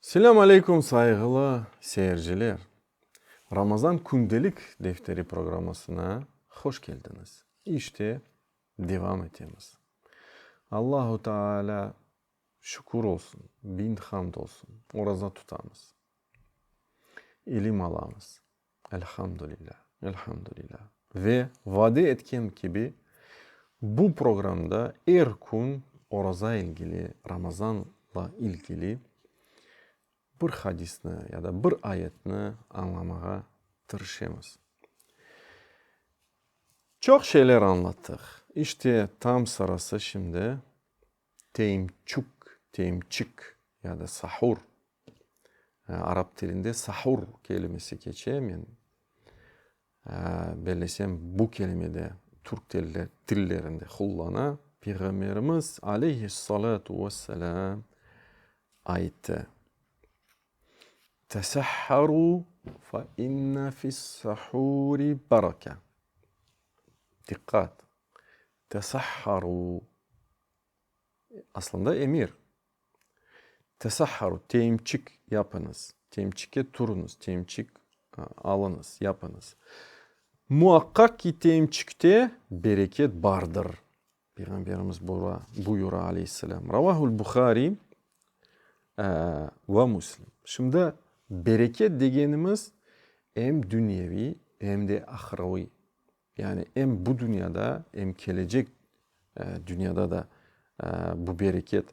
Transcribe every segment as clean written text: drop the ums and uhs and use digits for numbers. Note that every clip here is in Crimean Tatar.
Selâm aleyküm, sayğılı seyirciler! Ramazan kündelik defteri programmasına hoş keldiñiz. İşte, devam etemiz. Allahu Teala şükür olsun, biñ hamd olsun, oraza tutamız, ilim alamız. Elhamdülilâ, elhamdülilâ. Ve vade etken kibi, bu programda er kün oraza ilgili, Ramazanla ilgili bir hadisni ya da bir ayetni añlamağa tırışemız. Çoq şeyler añlattıq. İşte, tam sırası şimdi Teymçuk, teymçik ya da sahur, arap tilinde sahur kelimesi keçe, men bellesem, bu kelime de türk tillerinde qullana, Peyğamberimiz aleyhi-s-salâtu ve-s-selâm ayttı, Tesahharu fe inne fis-sahuri baraka. Diqqat! Tesahharu, aslında emir. Tesahharu, teymçik yapıñız, teymçikke turıñız, teymçik alıñız, yapıñız. Muaqqaq ki, teymçikte bereket bardır, Peyğamberimiz buyura, aleyhisselâm. Ravahul Buhari ve Müslim. Şimdi bereket degenimiz em dünyeviy, em de ahıraviy. Yani em bu dünyada, em kelecek dünyada da bu bereket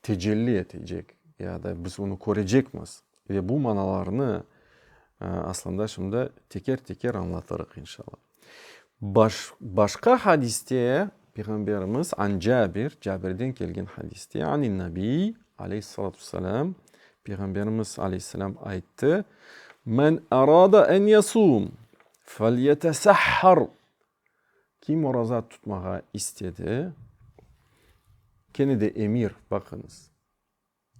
tecelli etecek ya da biz onı körecekmiz. Ve bu manalarnı aslında şimdi teker-teker añlatırıq inşallah. Baş, başqa hadiste Peyğamberimiz an Cabir, Cabirden kelgen hadiste, anin Nabiy aleyhissalatu vesselam, Peyğamberimiz aleyhisselam ayttı, Men arada en yasum, felyetesahhar. Kim oraza tutmağa istedi, kene de emir, baqıñız,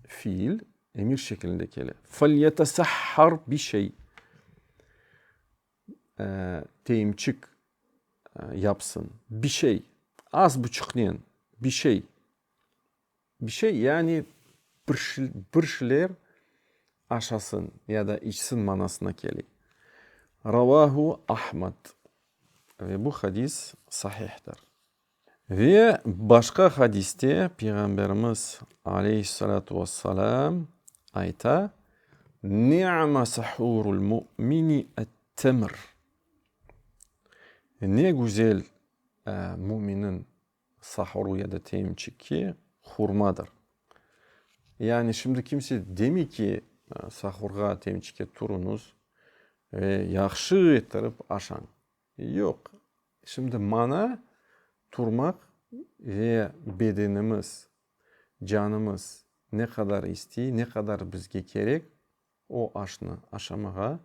fiil emir şeklinde kele, felyetesahhar bi şey, teyimçik yapsın, bir şey, az buçuqnen bir şey. Bir şey, yani bir şeyler aşasın ya da içsin manasına kele. Ravahu Ahmad. Ve bu hadis sahihtir. Ve başqa hadiste Peyğamberimiz aleyhissalâtu vesselâm ayta, Ni'me sahurul mu'mini et-temr. Ne güzel mu'miniñ Sahuru ya da temçiki hurmadır. Yani şimdi kimse demey ki, sahurğa, temçike turuñız ve yahşı ettirip aşañ. Yoq. Şimdi mana turmaq ve bedenimiz, canımız ne qadar istey, ne qadar bizge kerek, o aşnı aşamağa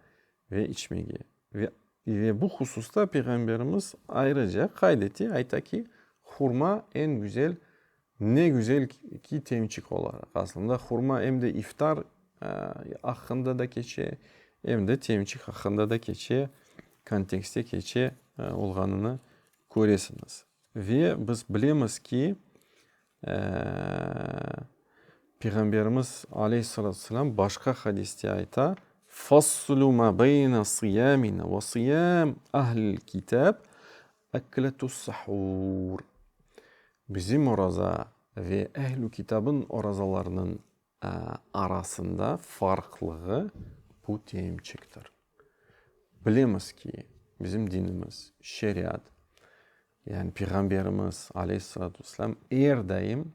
ve içmege. Ve ve bu hususta Peyğamberimiz ayrıca qayd ete, ayta ki, hurma eñ güzel, ne güzel ki, temçik olaraq. Aslında hurma em de iftar aqqında da keçe, em de temçik aqqında da keçe, kontekstte keçe olğanını köresiñiz. Ve biz bilemiz ki, Peyğamberimiz aleyhissalâtu vesselâm başqa hadiste ayta, Faslu ma beyne sıyâmina ve sıyâm ahlil kitâb ekletus-sahûr. Bizim oraza ve ehl-i kitabın orazalarınıñ arasında farqlığı bu temçiktir. Bilemiz ki, bizim dinimiz, şeriat, yani Peyğamberimiz, aleyhissalâtu vesselâm, er daim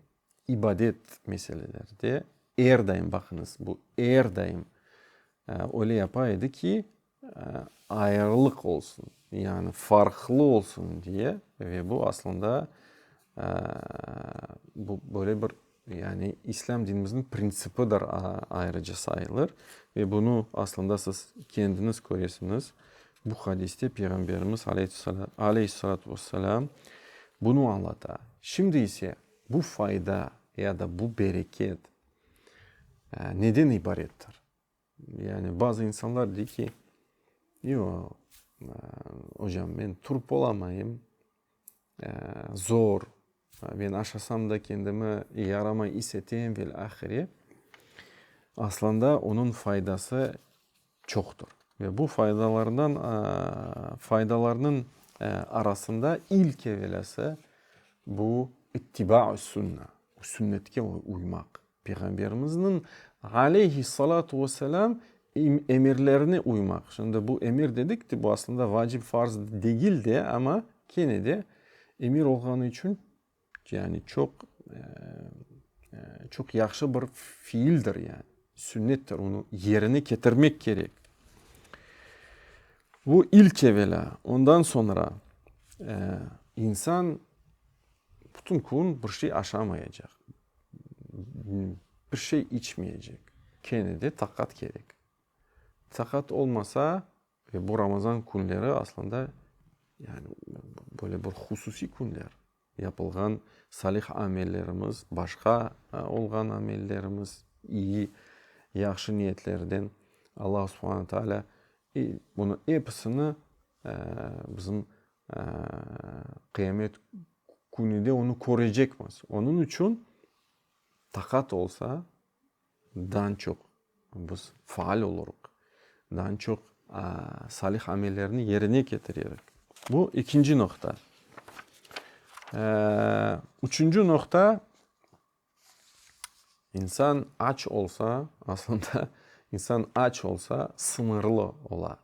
ibadet meselelerde, er daim, baqıñız, bu er daim öyle yapa edi ki, ayrılıq olsun, yani farqlı olsun diye, ve bu aslında bu böyle bir, yani İslâm dinimizniñ printsipidir ayrıca sayılır, ve bunı aslında siz kendiñiz köresiñiz, bu hadiste Peyğamberimiz aleyhissalâtu vesselâm bunı añlata. Şimdi ise bu fayda ya da bu bereket neden ibarettir? Yani bazı insanlar dey ki, yoq, ocam, men turıp olamayım, zor, men aşasam da kendimi yaramay is etem ve ilâhre. Aslında onıñ faydası çoqtır. Ve bu faydalardan, faydalarnıñ arasında ilk evelâsı bu ittiba'u sunna, sünnetke uymaq, Peyğamberimizniñ, aleyhi salâtu ve selâm, emirlerine uymaq. Şimdi bu emir dedik de, bu aslında vacip, farz degil de, amma kene de emir olğanı içün Yani çoq, çoq yahşı bir fiildir, yani sünnettir, onı yerine ketirmek kerek. Bu ilk evelâ. Ondan soñra insan bütün kün bir şey aşamayacaq, bir şey içmeycek. Kene de taqat kerek. Taqat olmasa, Ve bu Ramazan künleri aslında yani böyle bir hususiy künler. Yapılğan salih amellerimiz, başqa olğan amellerimiz, iyi, yahşı niyetlerden Allah subhane taalâ bunı episini bizim qıyamet künüde onı körecekmiz. Onıñ içün taqat olsa, Dan çoq biz faal olurıq, dan çoq salih amellerni yerine ketirerik. Bu ekinci noqta. Üçünci noqta, insan aç olsa, aslında insan aç olsa, sıñırlı ola.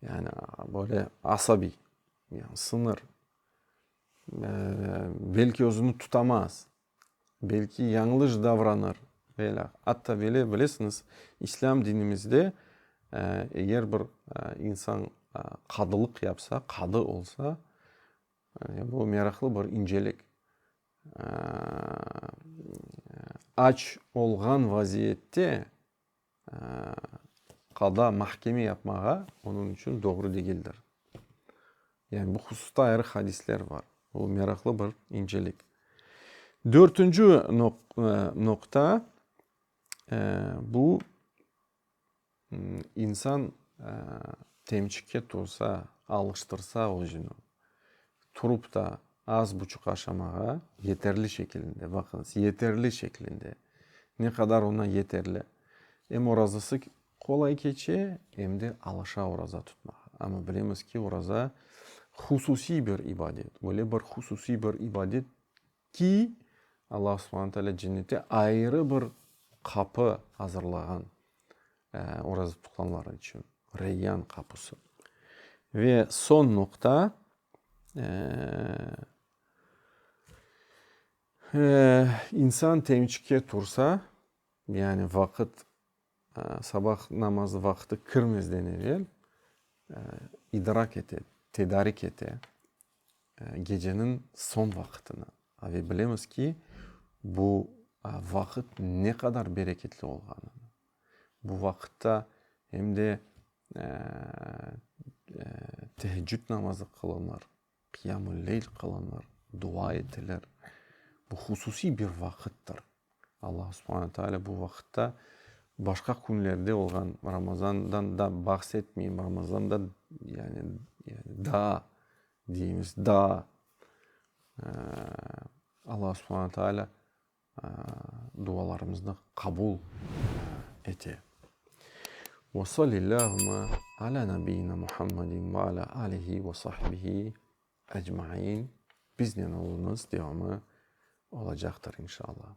Yani böyle asabiy, yani sıñır. Belki özüni tutamaz. Belki yañlış davranır ve ilâ. Atta bile, bilesiñiz, İslâm dinimizde eger bir insan qadılıq yapsa, qadı olsa, bu meraqlı bir incelik, aç olğan vaziyette qada, mahkeme yapmağa onıñ içün doğru degildir. Yani bu hususta ayrı hadisler bar. Bu meraqlı bir incelik. Dörtünci noqta, bu insan temçikke tursa, alıştırsa özüni, turup da az buçuq aşamağa yeterli şekilinde, baqıñız, yeterli şeklinde, ne qadar oña yeterli, em orazası qolay keçe, em de alışa oraza tutmağa. Amma bilemiz ki, oraza hususiy bir ibadet, öyle bir hususiy bir ibadet ki, Allah subhane teala cennette ayrı bir qapı azırlağan oraza tutqanlar içün, Reyyan qapusı. Ve soñ noqta, insan temçikke tursa, yani vaqıt, sabah namazı vaqtı kirmezden evel idrak ete, tedarik ete geceniñ soñ vaqıtını. Ve bilemiz ki, bu vaqıt ne qadar bereketli olğanını. Bu vaqıtta em de teheccüd namazı qılınır, qiyamul-leyl qılınır, dua etilir. Bu hususiy bir vaqıttır. Allah subhane taalâ bu vaqıtta başqa künlerde olğan Ramazandan da bahs etmeyim, Ramazanda yani daa deymiz, daa Allah subhane taalâ dualarımıznı qabul ete. Ve sallillâhümme alâ nabiyyina Muhammedin ve alâ âlihi ve sahbihi ecmaîn. Biznen oluñız, devamı olacaqtır inşallah.